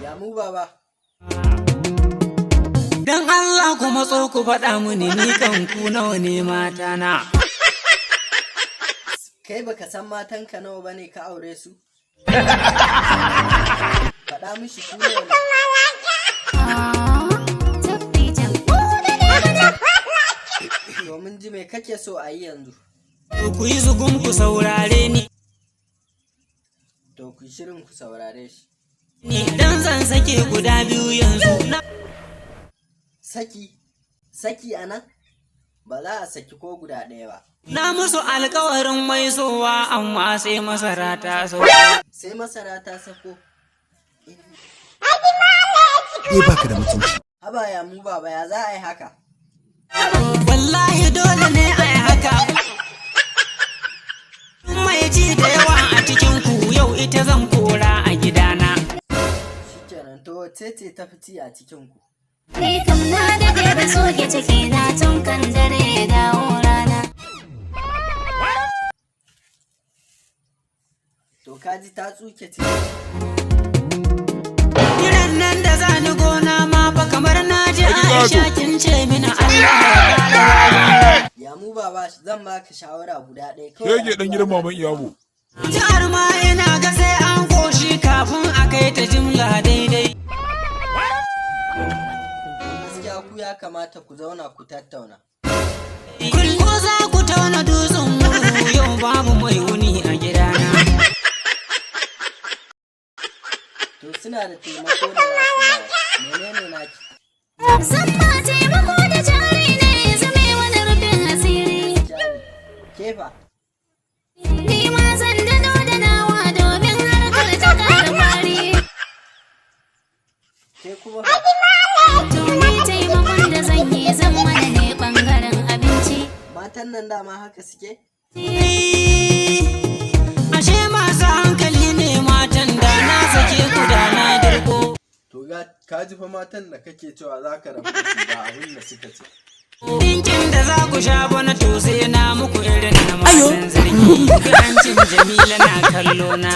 Ya mu baba. Dan Allah ku matso ku faɗa mini, ni kan ku nawa ne mata na. Kai baka san matanka nawa bane ka aure su? Faɗa mishi ku nawa ne. Tabbijin. Domin ji me kake so a yi yanzu? Ku yi zugum ku saurare ni. To, ku shirin ku saurare shi. Ni dan zan sake guda biyu yanzu. Na Saki, saki a nan? Ba za a saki ko guda ɗaya ba. Na musu alkawarin mai sowa, amma sai masara ta so. Sai masara ta sako. Eh, baka da mutunci. Haba ya mu baba, ya za a yi haka? Wallahi dole ne a yi haka. Mai ji da yawa a cikin ku, yau ita zan kora a gidana. Shikenan, to wace ce ta fi ci a cikin ku? Ni kam na daɗe da soke ciki na tun kan dare ya dawo rana. To, kaji ta tsuke ciki. Kiran nan da za ni gona ma fa kamar na ji Aisha kin ce mini Allah ya ƙara. Ya mu baba, zan baka shawara guda ɗaya kawai. Shege dan gidan maman Iyabo. Jihar ma ina ga sai an koshi kafin a kai ta jimla daidai. Gaskiya ku ya kamata ku zauna ku tattauna. Ko za ku tauna dutsen murhu, yau babu mai wuni a gidana. To, suna da taimako da za su bayar. Menene naki? Zan ma taimako da jari ne ya zame wani rufin asiri. Jari. Kefa. Ni ma zan dano da nawa domin harkar ta ƙara kwari. Ke kuma fa? To, ni taimakon da zan yi, zan mana ne ɓangaren abinci. Matan nan dama haka suke? Ashe masu hankali ne matan, da na sake ku da na dirko. To ga ka ji fa, matan da kake cewa za ka rabu da su, ga abin da suka ce. Dinkin da za ku sha bana, to sai na muku irin na matan zargi. Hancin Jamila na kallo na.